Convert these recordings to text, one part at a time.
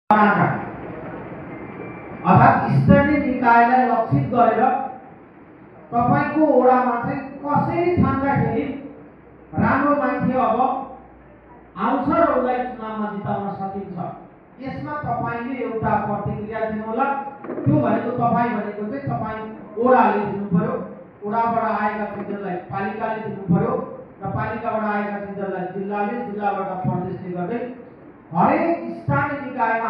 अर्थात् स्थानीय निकायलाई लक्षित गरेर तपाईको ओडामा चाहिँ कसरी छान्दाखेरि राम्रो मान्छे अब आउँछ र उसलाई चुनावमा जिताउन सकिन्छ। यसमा तपाईले एउटा प्रतिक्रिया दिनु होला। त्यो भनेको तपाई भनेको चाहिँ तपाई ओडाले दिनु पर्यो, ओडाबाट आएका चिजहरूलाई पालिकाले दिनु पर्यो र पालिकाबाट आएका चिजहरूलाई जिल्लाले, जिल्लाबाट प्रदेशले गर्दै हरेक स्थानीय निकायमा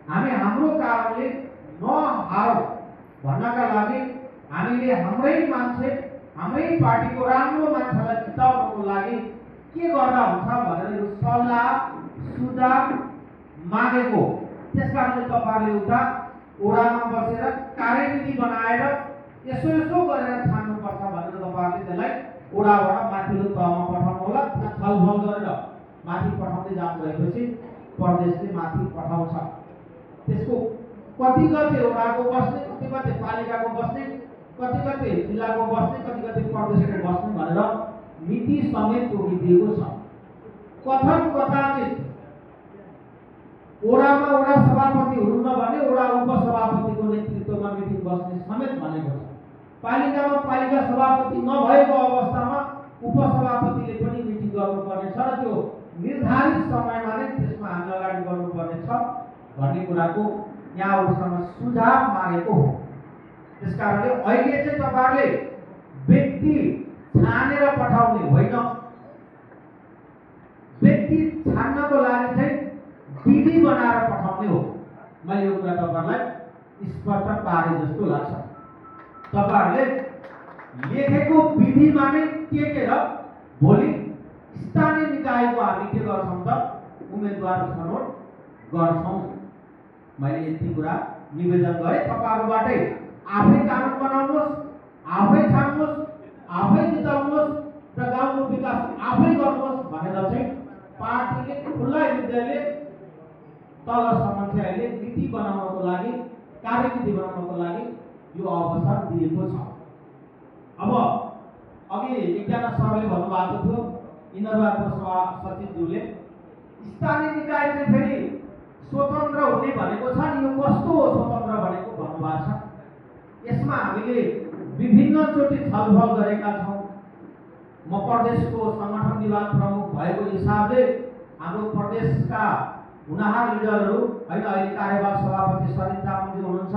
हामी हाम्रो कारणले नहारौं भन्नका लागि हामीले हाम्रै मान्छे, हाम्रै पार्टीको राम्रो मान्छेलाई जिताउनको लागि के गर्दा हुन्छ भनेर यो सल्लाह सुझाव मागेको। त्यसकारणले तपाईहरुले उता ओडामा बसेर कार्यविधि बनाएर यसो गरेर छान्नुपर्छ भनेर तपाईहरुले त्यसलाई ओडाबाट माथिल्लो तहमा पठाउनु होला। छलफल गरेर माथि पठाउँदै जानु भएपछि प्रदेशले माथि पठाउँछ। त्यसको कति गते ओडाको बस्ने, कति गते पालिकाको बस्ने, कति गते जिल्लाको बस्ने, कति गते प्रदेशको बस्ने भनेर नीति समेत तोकिदिएको छ। कथन कदाचित ओडामा ओडा सभापति हुनुहुन्न भने ओडा उपसभापतिको नेतृत्वमा मिटिङ बस्ने समेत भनेको छ। पालिकामा पालिका सभापति नभएको अवस्थामा उपसभापतिले पनि मिटिङ गर्नुपर्ने छ र त्यो निर्धारित समयमा नै त्यसमा हामी अगाडि बढ्नुपर्ने छ भन्ने कुराको यहाँहरुसँग सुझाव मागेको हो। त्यसकारणले अहिले चाहिँ तपाईहरुले व्यक्ति छानेर पठाउने होइन, व्यक्ति छान्नको लागि चाहिँ विधि बनाएर पठाउने हो। मैले यो कुरा तपाईहरुलाई स्पष्ट पारे जस्तो लाग्छ। तपाईहरुले लेखेको विधिमा नै टेकेर भोलि स्थानीय निकायको हामी के गर्छौं त उम्मेदवार छनौट गर्छौं। मैले यति कुरा निवेदन गरे। तपाईहरुबाटै आफै कानुन बनाउनुहोस्, आफै छान्नुहोस्, आफै जिताउनुहोस् र गाउँको विकास आफै गर्नुहोस् भनेर चाहिँ पार्टीले खुल्ला हृदयले तलसम्म चाहिँ अहिले नीति बनाउनको लागि, कार्यविधि बनाउनको लागि यो अवसर दिएको छ। अब अघि एकजना सरले भन्नुभएको थियो इन्द्रबादको सचिवज्यूले स्थानीय निकाय चाहिँ फेरि स्वतन्त्र हुने भनेको छ नि, यो कस्तो हो स्वतन्त्र भनेको भन्नुभएको छ। यसमा हामीले विभिन्न चोटि छलफल गरेका छौं। म प्रदेशको संगठन विभाग प्रमुख भएको हिसाबले हाम्रो प्रदेशका हुनहार लिडरहरू हैन, अहिले कार्यवाहक सभापति सरिता तामाङजी हुनुहुन्छ,